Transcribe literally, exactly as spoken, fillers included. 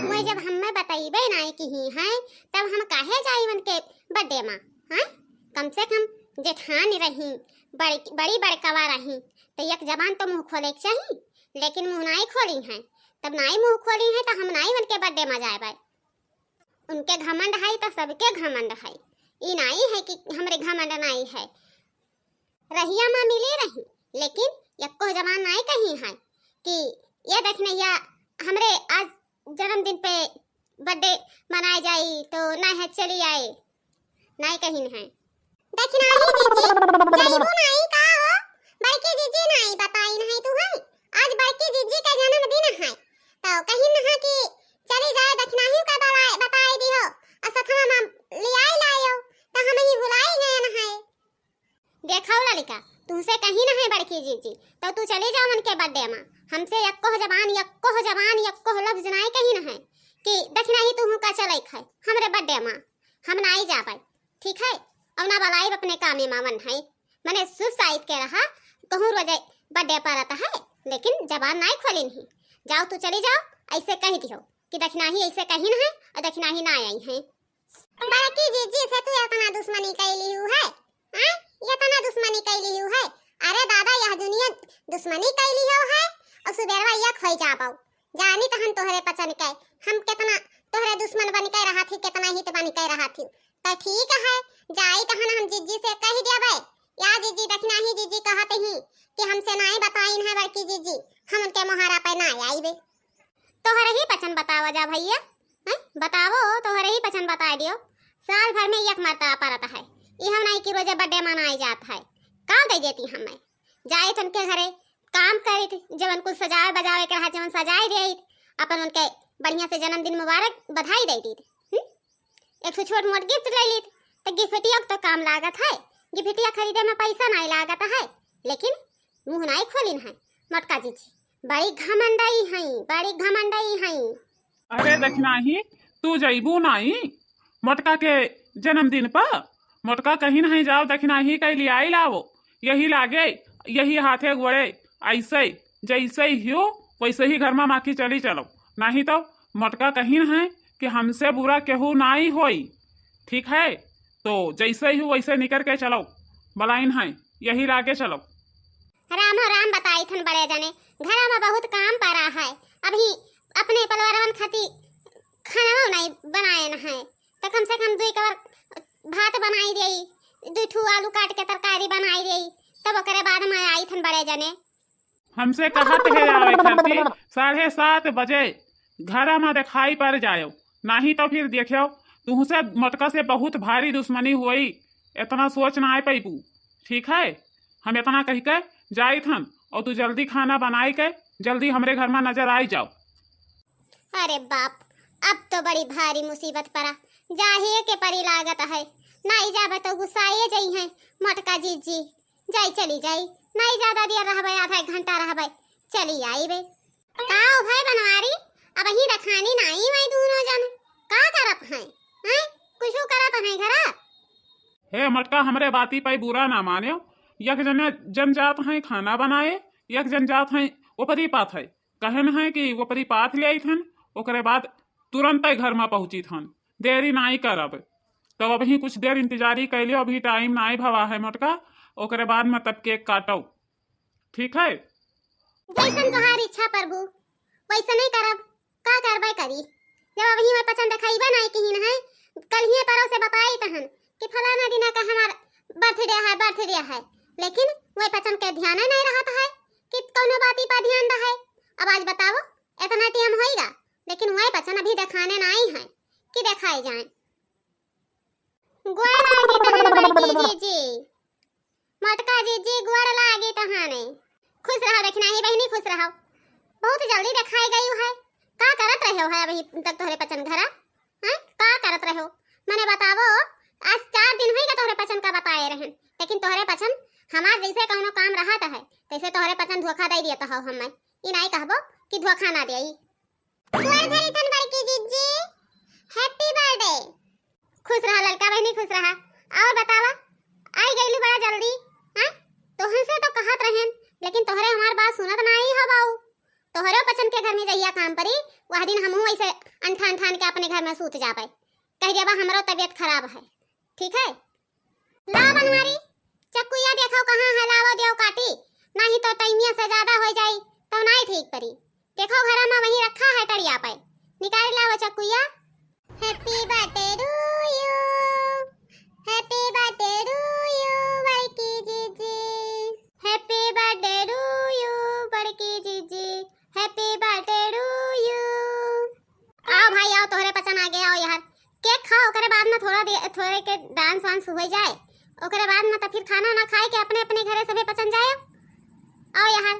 वही जब हमें बतइबे नाई किही हैं, तब हम काहे जाई उनके birthday मा? हैं? कम से कम जेठान रही, बड़-, बड़ी बड़कवा रही, तो एक जबान तो मुँह खोले के चाही, लेकिन मुँह नाई खोली हैं। तब नाई मुँह खोली हैं, तो हम नाई उनके birthday मा जाए। उनके घमंड है, तो सबके घमंड है। ई नाई है कि हमरे घमंड नाई है। रहिया मा मिली रही, लेकिन यक्को जबान नाई कही है कि ये देखनहिया हमरे आज जन्मदिन पे birthday मनाए जाई, तो नाई है चली आए, नाई कहिन है। दखिनाही जीजी, जइबू नाई का हो? बड़की जीजी नाई बताइन है तू है। आज बड़की जीजी का जन्मदिन है, तो कहिन है कि चली जाए दखिनाही का बला-, बताए दियो, और सथवा मा लियाई लायो, तो हम ही भुलाई गयन है। देखो ललिका, तुमसे कहिन है बड़की जीजी, तो तू चली जाओ उनके birthday मा। हमसे यक्को जबान, यक्को जबान, यक्को लफ्ज नाई कहिन है कि दखिनाही तुहू का चलैक है हमरे birthday मा। हम नाई जाबै, ठीक है? और ना बलाइब अपने कामे मा वन है। मने शुभ साइत के रहा, कहूँ रोजे birthday परत है, लेकिन जबान नाई खोलिन ही। जाओ तू चली जाओ, ऐसे कहि दियो कि दखिनाही ऐसे कहिन है और दखिनाही नाई आई है। बड़की जीजी से तू एतना दुश्मनी कइ लिहू है, हैं? एतना दुश्मनी कइ लिहू है? अरे दादा, यह दुनिया दुश्मनी कइ लिहू है और सुबेरवा एक होइ जाबो। जानी तहन तोहरे पचन के, हम केतना तोहरे दुश्मन बन के रहत ही, केतना हित बन के रहत ही। तो ठीक है, जाई तहन हम जीजी से कहि देबै, या जीजी दखिनाही जीजी कहत ही कि हमसे नाई बताइन है बड़की जीजी, हम उनके मोहारा पे नाई आइबे। तोहरे ही पचन बतावा जा भइया, हैं? बतावो, तोहरे ही पचन बताए दियो। साल भर में एक मरतबा परत है, ई हम नाई कि रोजे birthday मनाए जात है। का दे देती हमें? जाइत उनके घरे काम करित, जवन कुछ सजावे बजावे के रहा, जवन सजाए देइत, अपन उनके बढ़िया से जन्मदिन मुबारक, बधाई दे दीत। हम्म? एक ठो छोट मोट gift ले लीत, तो गिफ्टिया के तो काम लागत है। गिफ्टिया खरीदे में पैसा नाई लागत है, लेकिन मुँह नाई खोलिन है मोटका जीजी। बड़ी घमंडई हई, बड़ी घमंडई हई। अरे दखिनाही, तू जइबू नाई मोटका के जन्मदिन पर? मोटका कहिन है जाओ दखिनाही के लियाई लावो, यही लागे, यही हाथे गोड़े, ऐसे जैसे ही हो वैसे ही घर मा माखी चली चलो। नाहीं तो मोटका कहिन है कि हमसे बुरा केहू नाई होई, ठीक है? तो जैसे ही हो वैसे निकर के चलो, बलाइन है, यही लागे चलो। रामो राम बताइथन बड़े जने, घरा मा बहुत काम परा है, अबहीं अपने परिवारवन खातिर खाना नाई बनाएन है, तो कम से कम दुई कवर भात बनाई देई, दुई ठू आलू काट के तरकारी बनाई देई, तब ओकरे बाद मा आइथन बड़े जने। हमसे कहत है आवे खातिर, साढ़े सात बजे घरा मा देखाई पड़ जायो, नाहीं तो फिर देखियो, तुहसे मोटका से बहुत भारी दुश्मनी होई, एतना सोच नाई पैबू, ठीक है? हम एतना कहि के जाइत हन, और तू जल्दी खाना बनाई के जल्दी हमरे घर मा नजर आई जाओ। अरे बाप, अब तो बड़ी भारी मुसीबत परा, जाहे के परी लागत है, नाई जाबे तो गुस्साए जइहैं मोटका जीजी। जाई, चली जाई, नाई ज्यादा देर रहबे, आधा एक घंटा रहबे, चली आइबे। का हो भाई बनवारी, अबहीं देखानी नाई वाई दूनो जन, का करत हैं? हैं? कुछु करत हैं घरा? हे मोटका, हमरे बाती पे बुरा ना मान्यो, एक जने जन जात हैं खाना बनाए, एक जन जात हैं ओपरी पात है, कहन है कि ओपरी पात ले आइथन, ओकरे बाद तुरंत घर मा पहुँचित हन, देरी नाई करब। तब अबहीं कुछ देर इंतजारी कैलियो, अभी time नाई भवा है मोटका, ओकरे बाद मा तब cake काटो, ठीक है? जैसन तोहार इच्छा प्रभु, वैसने करब, का करबे करी। जब अबहीं वह पचन देखाइबे नाई किहिन है, कल्हिए परो से बताइत हन कि फलाना दिना का हमार birthday है, birthday है, लेकिन वह पचन के ध्यान नाई रहत है कि कौनो बाती पर ध्यान रहे। अब आज बताओ, एतना time होइगा, लेकिन वह पचन अभी देखाने नाई है कि देखाए जाए। गोड़ लागी तहन बड़की जीजी, मोटका जीजी गोड़ लागी तहने। खुश रहो दखिनाही बहिनी, खुश रहो। बहुत जल्दी देखाई गई है। का करत रहे हो है अभी तक तोहरे पचन घरा? हैं? का करत रहे हो? मने बतावो, आज चार दिन होइगा तोहरे पचन का बताए रहन, लेकिन तोहरे पचन हमार जैसे कौनो काम रहत है, तैसे तोहरे पचन धोखा दे दिया तो हो हमें। ई नाई कहबो कि धोखा ना देई। गोड़ धरी तन बड़की जीजी, happy birthday। खुश रहा ललका बहिनी, खुश रहा। और बतावा, आई गईलू बड़ा जल्दी, हाँ? तोहन से तो कहत रहेन, लेकिन तोहरे हमार बात सुनत नाई हो बाऊ। तोहरे पचन के घर में जहिया काम परी, वह दिन हमहू ऐसे अंठा अंठान के अपने घर में सूत जाबे। कह देबा हमरो तबीयत खराब है, ठीक है? लाओ बनवारी, चक्कुइया देखो कहाँ है, लाओ देव काटी, नहीं तो टाइमिया से ज्यादा हो जाई तो नहीं ठीक परी। देखो घरा में वहीं रखा है टड़िया पे, निकाल लाओ चक्कुइया। Happy birthday to you, happy birthday to you, बड़की जीजी। Happy birthday to you, बड़की जीजी। Happy birthday to you। आओ भाई आओ, तोहरे पचन आ गया, आओ यहाँ। केक खाओ, ओकरे बाद में थोड़ा दे, थोड़े के डांस वांस हो जाए, ओकरे बाद में तो फिर खाना ना खाए के अपने अपने घरे सभे पचन जाए। आओ यहाँ।